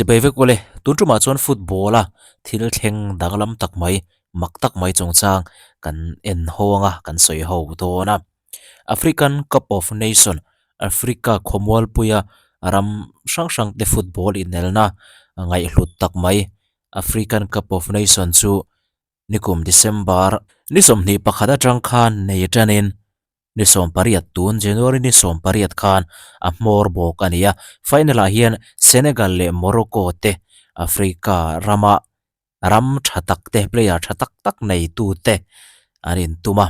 Chibai vek ule, tun tumah chuan football a thil thleng danglam tak mai, mak tak mai chungchang kan en ho anga kan sawi ho dawn a. African Cup of Nation, Africa khawmualpuia ram hrang hrang te football inelna ngaihhlut tak mai African Cup of Nation chu nikum December ni 21 atang khan nei tanin ni 18 tun January ni 18 khan a hmawr bawk a ni a. Final ah hian Senegal leh Morocco te Africa rama ram tha tak te player tha tak tak nei tu te an intum a.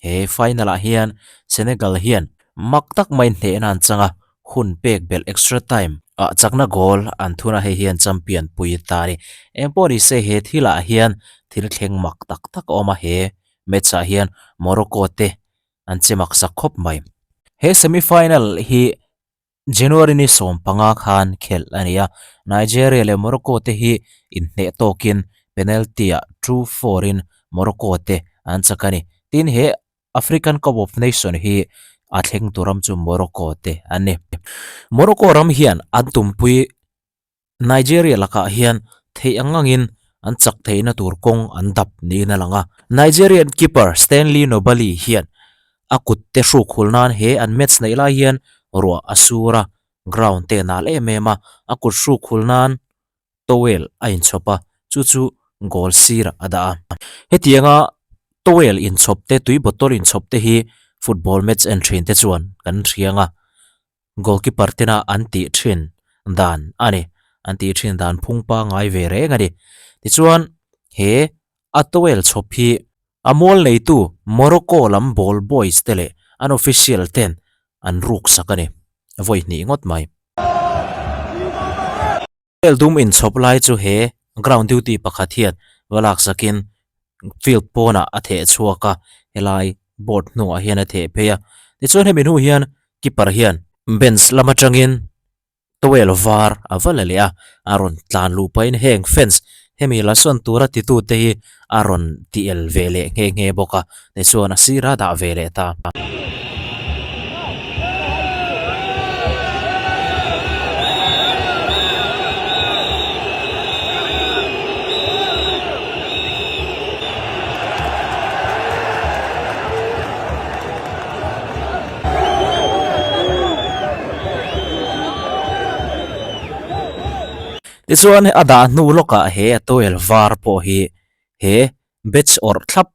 He final ah hian Senegal hian mak tak mai hnehna an chang a, hun pek belh extra time ah chakna goal an thun a, hei hian champion pui ta a ni. Eng pawh ni se he thil ah hian thil thleng mak tak tak a awm a, he match ah hian Morocco te an che mak sak khawp mai. He semi final hi January ni 15 khan khelh a ni a, Nigeria leh Morocco te hi inhneh tawkin penalty ah 2-4 in Morocco te an chak a ni. Tin, he African Cup of Nation hi a thleng tur ram chu Morocco te an ni. Morocco ram hian an tumpui Nigeria lakah hian theih ang angin an chak theihna tur kawng an dap niin a lang a. Nigerian keeper Stanley Nwabali hian a kut te hruk hul nan he an match neih lai hian ruah a sur a, ground te a nal em em a, a kut hruk hul nan towel a inchhawp a, chu chu goal sirah a dah a. Hetianga towel inchhawp te, tui bottle inchhawp te hi football match en thin te chuan kan hriang a. Goalkeeper tena an tih thin dan a ni. An tih thin dan phung pangngai ve reng a ni. Tichuan he a towel chhawp hi a mual neitu Morocco lam ball boys te leh an official ten an ruk sak a ni. Vawi hnih ngawt mai. Towel dum inchhawp lai chu he ground duty pakhat hian va lak sakin field pawnah a theh chhuak a, helai board hnungah hian a theh phei a. Tichuan hemi hnu hian keeper hian bench lam atangin towel var a va la leh a, a rawn tlan luh pahin heng fans hemi la sawn tura titute hi a rawn ti el ve leh nghe nghe bawk a, tichuan a sirah dah ve leh ta. Tichuan a dah hnu lawkah he a towel var pawh hi he batch awrh thlap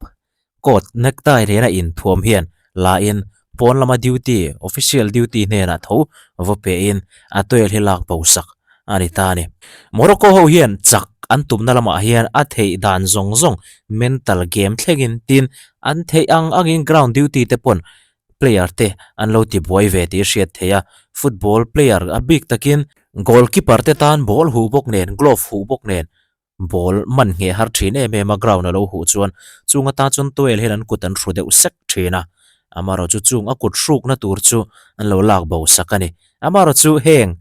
coat necktie nena inthuam hian la in pawn lama duty official duty hnenah tho va pe in a towel hi lak bo sak a ni ta a ni. Morocco ho hian chak an tumna lamah hian a theih dan zawng zawng mental game thlengin tin an theih ang angin ground duty te pawn player te an lo ti buai ve tih hriat theih a, football player a bik takin goalkeeper te tan ball huh bawk nen glove huh bawk nen ball man ngheh har thin em em a ground a lo huh chuan chung atan chuan towel hian an kut an hru deuh sek thin a, amaherawh chu chung a kut hrukna tur chu an lo lak bo sak a ni, amaherawh chu heng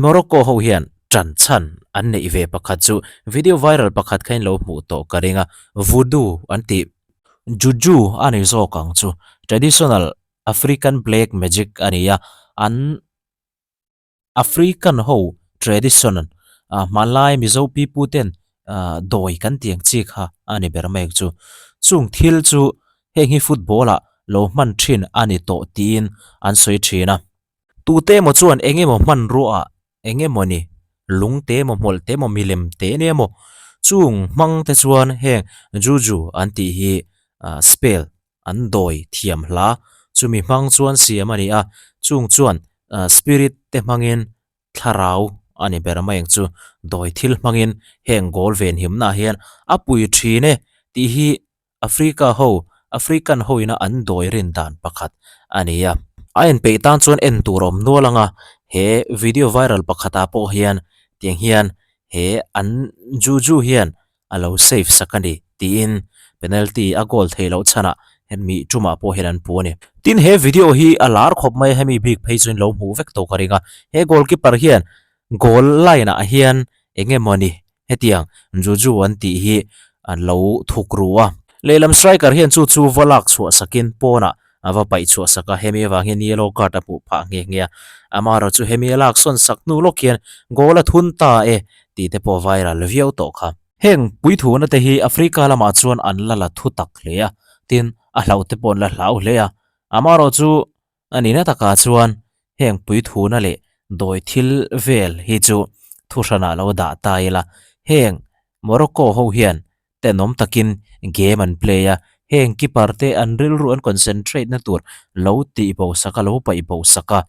Morocco ho hian tan chhan an neih ve pakhat chu video viral pakhat kha in lo hmuh tawh ka ring a, voodoo an tih juju a ni zawk ang chu traditional African black magic a ni a, an. African ho tradition ah hmanlai Mizo pipu ten ah dawi kan tih ang chi kha a ni ber mai ang chu. Chung thil chu heng hi football ah lo hman thin a ni tawh tiin an sawi thin a. Tute emaw chuan eng emaw hmanrua ah eng emaw ni lung te emaw hmawlh te emaw milem te nia emaw chung hmang te chuan heng juju an tih hi ah spell an dawi thiam hla. Chumi hmang chuan siam a ni a, chung chuan spirit te hmangin thlarau a ni ber mai ang chu. Dawi thil hmangin heng goal venhimna ah hian a pui thin e tih hi Africa ho, African ho ina an dawi rin dan pakhat a ni a. A inpeih tan chuan en tur a awm nual ang a, he video viral pakhatah pawh hian tiang hian he an juju hian a lo save sak a ni tiin penalty a goal theih loh chhanah hemi tumah pawh hian an pu a ni. Tin he video hi a lar khawp mai a hemi bik phei chuan lo hmuh vek tawh ka ring a, he goalkeeper hian goal line ah hian eng emaw ni hetiang juju an tih hi an lo thuk ru a, lehlam striker hian chu chu va lak chhuah sakin pawnah A va paih chhuah sak a, hemi avang hian yellow card a hmuh phah nghe nghe a. Amaherawh chu hemi a lak sawn sak hnu lawk hian goal a thun ta e tih te pawh viral viau tawh kha. Heng puithuna te hi Africa lamah chuan an la la thu tak hle a, tin a hlauh te pawh an la hlau hle a. Amaherawh chu a nihna takah chuan heng puithuna leh dawi thil vel hi chu thuhranah lo dah ta ila, heng Morocco ho hian tenawm takin game an play a, heng keeper te an rilru an concentrate na tur lo tih bo sak a, lo paih bo sak a,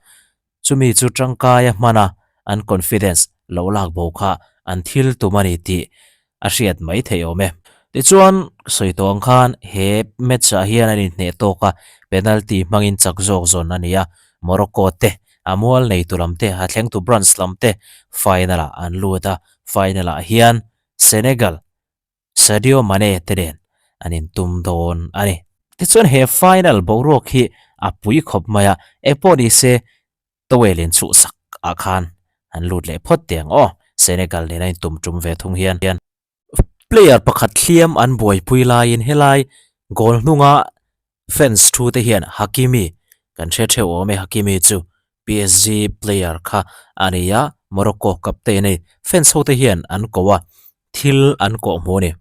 chumi chu tangkaia hman a an confidence lo lak bo kha an thil tum a ni tih a hriat mai theih awm e. Tichuan, sawi tawh ang khan he match ah hian an inhneh tawk a, penalty hmangin chak zawk zawn a ni a, Morocco te a mual neitu lam te, a thlengtu branch lam te final ah an lut a, final ah hian Senegal, Sadio Mane te nen an intum dawn a ni. Tichuan he final boruak hi a pui khawp mai a, engpawh ni se towel in chhuhsak ah khan an lut leh phawt teh ang aw, Senegal nen a intum tum ve thung hian. Player pakhat hliam an buaipui laiin helai goal hnunga Fans thu te hian Hakimi kan hre theuh awm e, Hakimi chu PSG player kha a ni a, Morocco captain a ni. Fans ho te hian an ko a, thil an kawh hmu a ni.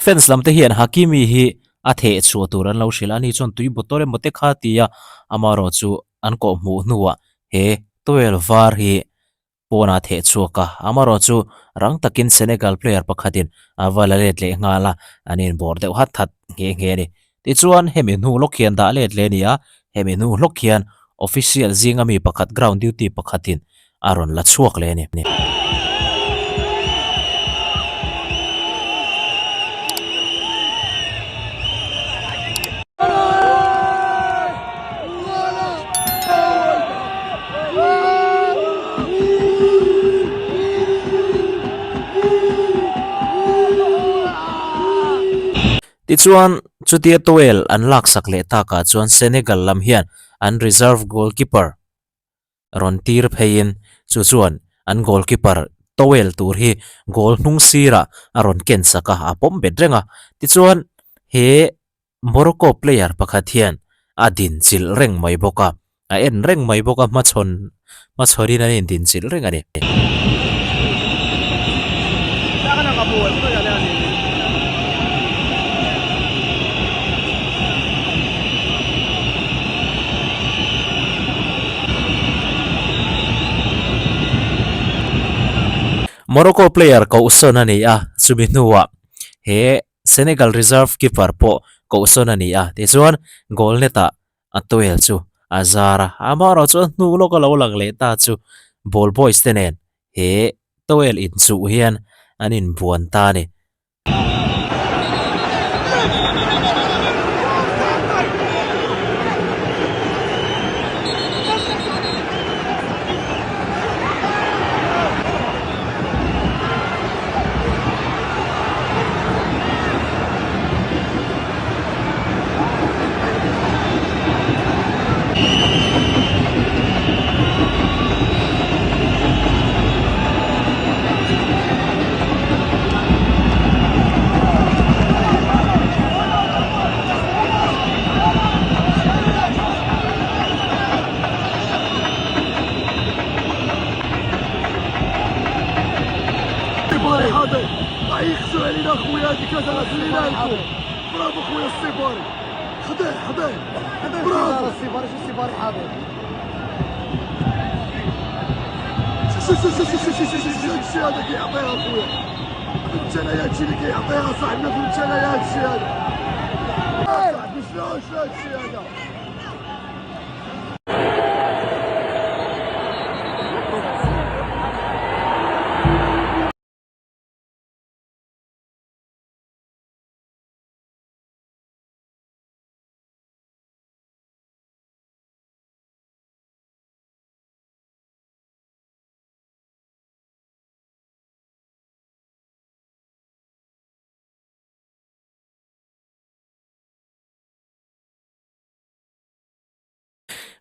Fans lam te hian Hakimi hi a theh chhuah tur an lo hrilh a, ani chuan tui bottle emaw te kha a ti a, amaherawh chu an kawhhmuh hnuah he towel var hi Pawnah theh chhuak a, amaherawh chu rang takin Senegal player pakhatin a va la let leh nghal a, an inbawr deuh hat hat nghe nghe a ni. Tichuan, hemi hnu lawk hian dah let leh a ni a, hemi hnu hlawk hian official zinga mi pakhat ground duty pakhatin a rawn la chhuak leh a ni. Tichuan, chutia towel an laksak leh takah chuan Senegal lam hian an reserve goalkeeper rawn tir pheiin chu chuan an goalkeeper towel tur hi goal hnung sirah a rawn ken sak a, a pawm bet reng a. Tichuan, he Morocco player pakhat hian a dinchilh reng mai bawk a, a en reng mai bawk a, hmachhawn hmachhawnin an indinchilh reng a ni. Morocco player kohsawn a ni a, chumi hnuah he Senegal reserve keeper pawh kohsawn a ni a, tichuan goal net ah a towel chu a zar a, amaherawh chuan hnu lawk a lo lang leh ta chu ball boys te nen he towel inchuh hian an inbuan ta a ni.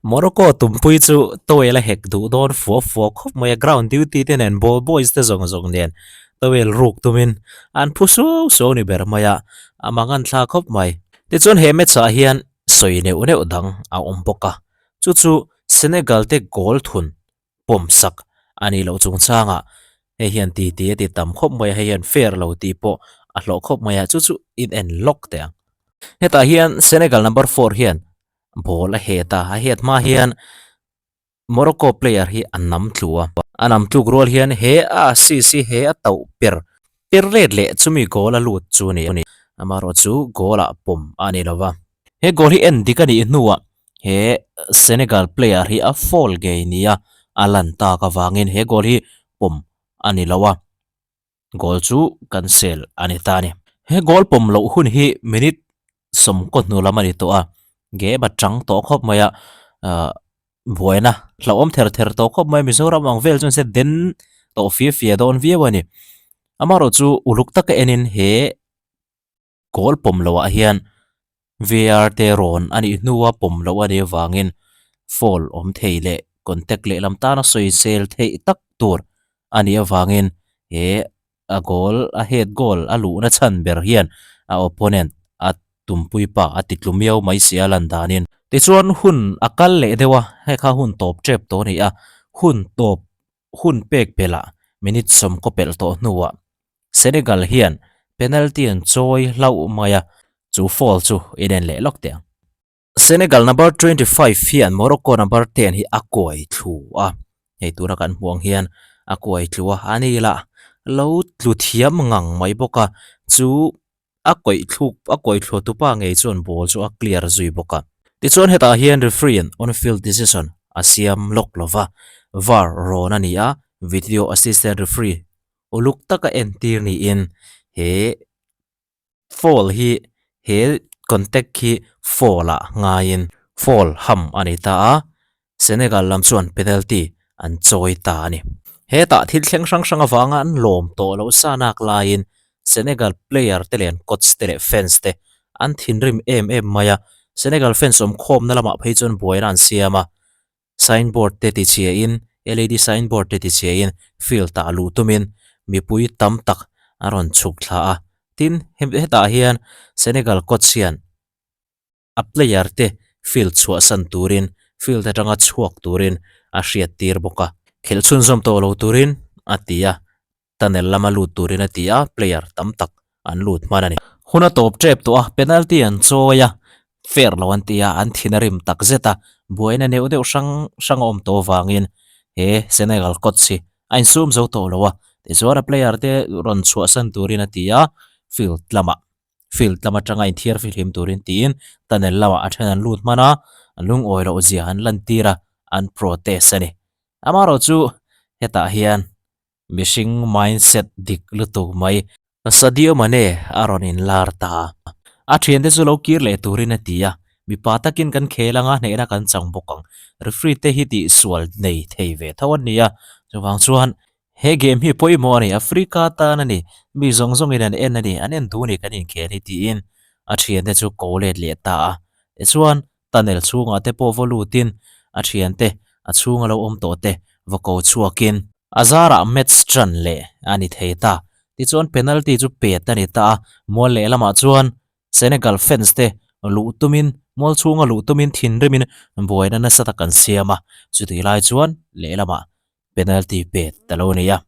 Morocco tumpui chu towel a hek duh dawn fua fua khawp mai a, ground duty te nen ball boys te zawng zawng nen towel ruk tumin an phu suau suau ni ber mai a, a mangan thla khawp mai. Tichuan he match ah hian sawi neuh neuh dang a awm bawk a, chu chu Senegal te goal thun pawm sak a nih loh chungchangah hei hian ti ti a ti tam khawp mai a, hei hian fair lo tih pawh a hlawh khawp mai a, chu chu in en lawk teh ang. Hetah hian Senegal number four hian ball a het a, a het hma hian Morocco player hi a nam tlu a, a nam tluk rual hian he a assist hi he a tauh per per let leh chumi goal a lut chu a ni, amaherawhchu goal ah pawm a ni lova. He goal hi en dik a nih hnuah he Senegal player hi a foul ngei nia a lan tak avangin he goal hi pawm a ni lo a, goal chu cancel a ni ta a ni. He goal pawm loh hun hi minute sawmkaw hnu lam a ni tawh a, game a chang tawh khawp mai a, ah buaina hlauhawm ther ther tawh khawp mai a, Mizoram ang vel chuan se den tawh fia fia dawn viau a ni. Amaherawhchu uluk taka enin he. Goal pawm loh ah hian VAR te rawn a nih hnua pawm loh a nih avangin foul awm thei leh contact lehlam tana sawisel theih tak tur a nih avangin he a goal a head goal a luhna chhan ber hian a opponent a tumpui pa a ti tlu miau mai si a lan danin. Tichuan hun a kal leh deuh a, hei kha hun tawp tep tawh a ni a, hun tawp hun pek belh ah minute sawmkaw pelh tawh hnuah Senegal hian penalty an chawi hlauh mai a, chu foul chu inen leh lawk teh ang. Senegal number 25 hian Morocco number 10 hi a kuai thlu a, hei tuna kan hmuh ang hian a kuai tlu a, a ni lah lo tlu thiam ngang mai bawk a, chu a kawih thluk a kawih thluah tupa ngei chuan ball chu a clear zui bawk a. Tichuan hetah hian referee in on field decision a siam lawk lova, var rawn a ni a, video assistant referee uluk taka entir niin he foul hi he contact hi foul ah ngaiin foul ham a ni ta a, Senegal lam chuan penalty an chawi ta a ni. Hetah thil thleng hrang hrang avanga an lawm tawh loh sa nak laiin Senegal player te leh an coach te leh fans te an thinrim em em mai a, Senegal fans awmkhawmna lamah phei chuan buaina an siam a, Signboard te ti chhiain, LED signboard te ti chhiain field ah luh tumin mipui tam tak a rawn chhuk thla a. Tin, hetah hian Senegal coach hian a player te field chhuahsan turin, field atanga chhuak turin a hriattir bawk a. Khelh chhunzawm tawh lo turin a ti a. Tunnel lama lut turin a ti a, player tam tak an lut hman a ni. Hun a tawp tep tawh a, penalty an chawi a, fair lo an ti a, an thin a rim tak zet a, buaina neuh deuh hrang hrang a awm tawh avangin he Senegal coach hi a insum zo tawh lo a, tichuan a player te rawn chhuahsan turin a ti a, field lamah field lam atanga inthiar fihlim turin tiin tunnel lamah a then an lut hman a, an lungawi loh zia an lantir a, an protest a ni. Amaherawhchu hetah hian Mihring mindset dik lutuk mai. Sadio Mane a rawn inlar ta. A thiante chu lo kir leh turin a ti a, mipa takin kan khel anga hnehna kan chang bawk ang. Referee te hi tihsual nei thei ve tho an ni a, chuvang chuan he game hi pawimawh a ni, Africa tan a ni, mi zawng zawngin an en a ni, an en duh a ni kan inkhel hi tiin a thiante chu ko let leh ta a. Tichuan Tunnel chhungah te pawh vaw lutin a thiante a chhunga lo awm tawh te va ko chhuakin a zarah match tan leh a ni thei ta. Tichuan penalty chu pet a ni ta a, mual lehlamah chuan Senegal fans te luh tumin mual chhunga luh tumin thinrimin buaina nasa tak an siam a, chutih lai chuan lehlamah penalty pet a lo ni a.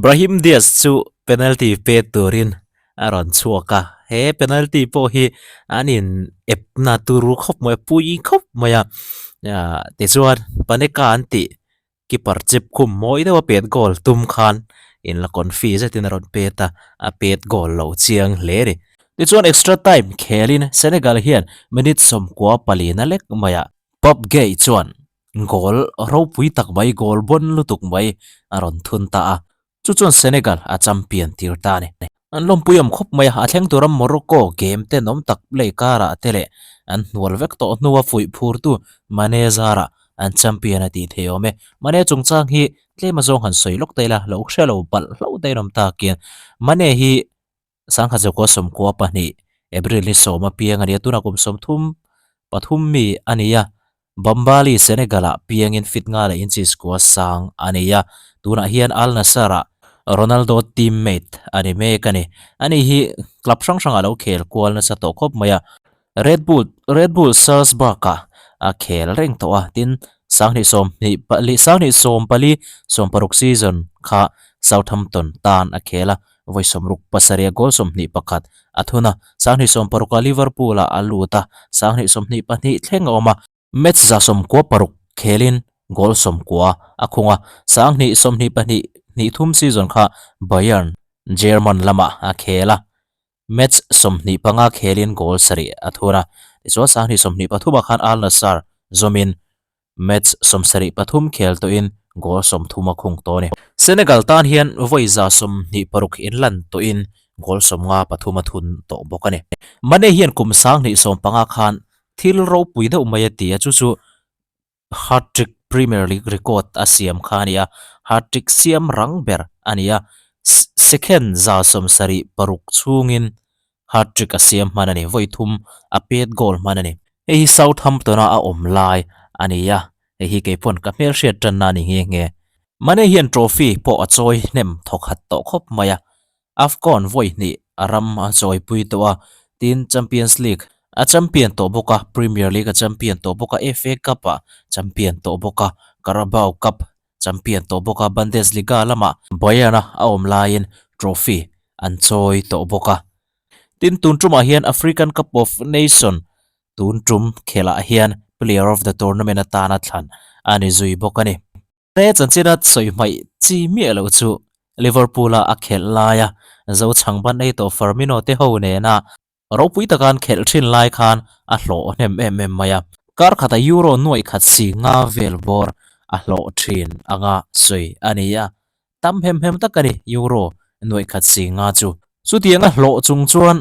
Brahim Diaz chu penalty pet turin a rawn chhuak a, he penalty pawh hi an in epna turu khawp mai a, pui khawp mai a, tichuan Paneka an tih Keeper chip khum mawi deuh a pet goal tum khan in la confi zetin a rawn pet a, a pet goal lo chiang hle a ni. Tichuan extra time khelin Senegal hian minute 14 a lek mai a, Pape Gueye chuan goal ropui tak mai, goal bon lutuk mai a rawn thun ta a, Chu chuan Senegal a champion tir ta a ni. An lawmpui awm khawp mai a, a thleng tura Morocco game tenawm tak play karah te leh an hnual vek tawh hnua fuih phurtu Mane zarah an champion a tih thei awm e. Mane chungchang hi tlem azawng han sawi lawk ta ila, lo hre lo palh hlauh daih an awm takin Mane hi Sangha Zakua 12 April ni sawm apiang a ni a, tunah kum 33 mi a ni a, Bambali, Senegal-ah piangin fit nga leh inches kua sang a ni a, tunah hian Al Nassr-ah Ronaldo teammate a ni mek a ni. Ani hi club hrang hrangah lo khel kual nasa tawh khawp mai a, Red Bull Red Bull Salzburg-ah a khel reng tawh a, tin 2024 2014 16 season kha Southampton tan a khel a, vawi 67 a goal 21 a thun a, 2016 ah Liverpool ah a lut a, 2022 thleng a awm a, match 96 khelin goal 90 a khung a, 2022 23 season kha Bayern German lamah a khel a, match 25 khelin goal 7 a thun a, tichuan 2023 ah khan Al Nassr zawmin Match 73 khel tawhin goal 30 a khung tawh a ni. Senegal tan hian vawi 26 inlan tawhin goal 53 a thun tawh bawk a ni. Mane hian kum 2015 khan thil ropui deuh mai a ti a, chu chu hat-trick Premier League record a siam kha a ni a, hat-trick siam rang ber a ni a, second 76 chhungin hat-trick a siam hman a ni, vawi thum a pet goal hman a ni. Hei hi Southampton-a a awm lai a ni a, hei hi kei pawn ka hmelhriat tanna a ni nghe nghe. Mane hian trophy pawh a chawi hnem thawkhat tawh khawp mai a, AFCON vawi hnih a ram a chawipui tawh a, tin Champions League a champion tawh bawk a, Premier League a champion tawh bawk a, FA Cup a champion tawh bawk a, Carabao Cup champion tawh bawk a, Bundesliga lamah Bayern a a awm laiin trophy an chawi tawh bawk a. Tin, tun tumah hian African Cup of Nation tun tum khelh hian Player of the Tournament atana thlan a ni zui bawk a ni. He chanchina sawi hmaih chi miah loh chu Liverpool-a a khelh laia Zochhang ban ei tawh Firmino te ho nena Ropui taka an khelh thin lai khan a hlawh hnem em em mai a, kar khata euro nuaih khat si nga vel bawr a hlawh thin anga sawi a ni a, tam hem hem tak a ni euro nuaih khat si nga chu. Chutiang a hlawh chung chuan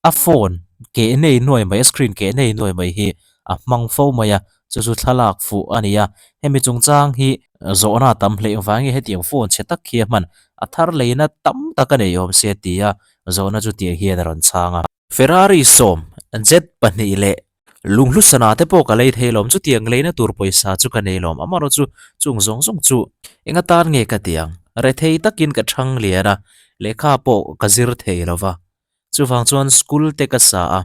a phone keh nei nuai mai, a screen keh nei nuai mai hi a hmang fo mai a, chu chu thlalak fuh a ni a, hemi chungchang hi zawhna tam hleih vangin hetiang phone chhe tak hi a hman a thar leina tam tak a nei awm se ti a Zawhna chu tiang hian a rawn chhang a. Ferrari sawm, jet pahnih leh lunghlu sana te pawh ka lei thei lawm, chutiang leina tur pawisa chu ka nei lawm, amaherawh chu chung zawng zawng chu eng atan nge ka ti ang, rethei takin ka thang lian a, lehkha pawh ka zir thei lo va, chuvang chuan school te ka sa a.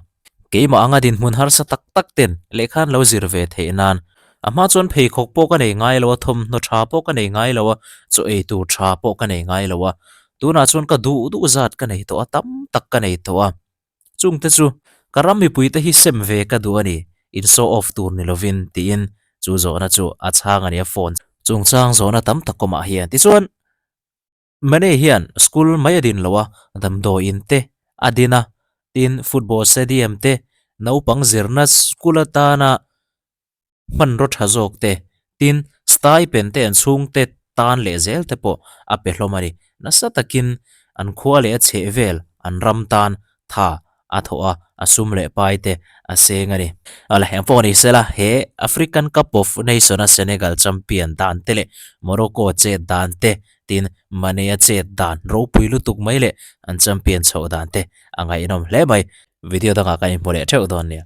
Keimah anga dinhmun harsa tak tak ten lehkha an lo zir ve theih nan a hma chuan pheikhawk pawh ka nei ngai lo a, thawmhnaw tha pawh ka nei ngai lo a, chaw ei tur tha pawh ka nei ngai lo a, tunah chuan ka duh duh zat ka nei tawh a, tam tak ka nei tawh a, chungte chu ka ram mipuite hi sem ve ka duh a ni, in show off tur ni lovin tiin chu zawhna chu a chhang a ni a phone chungchang zawhna tam tak awmah hian tichuan. Mane hian school mai a din lo a, damdawiin te a din a, tin football stadium te, naupang zirna school atana hmanraw tha zawk te, tin stipend te an chhungte tan leh zel te pawh a pe hlawm a ni. Nasa takin an khua leh a chheh vel an ram tan tha a thawh a, a sum leh pai te a seng a ni. Awle, eng pawh ni sela, he African Cup of Nation-a Senegal champion dan te leh Morocco chet dan te, tin Mane-a chet dan ropui lutuk mai leh an champion chhoh dan te a ngaihnawm hle mai. Video dangah kan inhmu leh theuh dawn nia.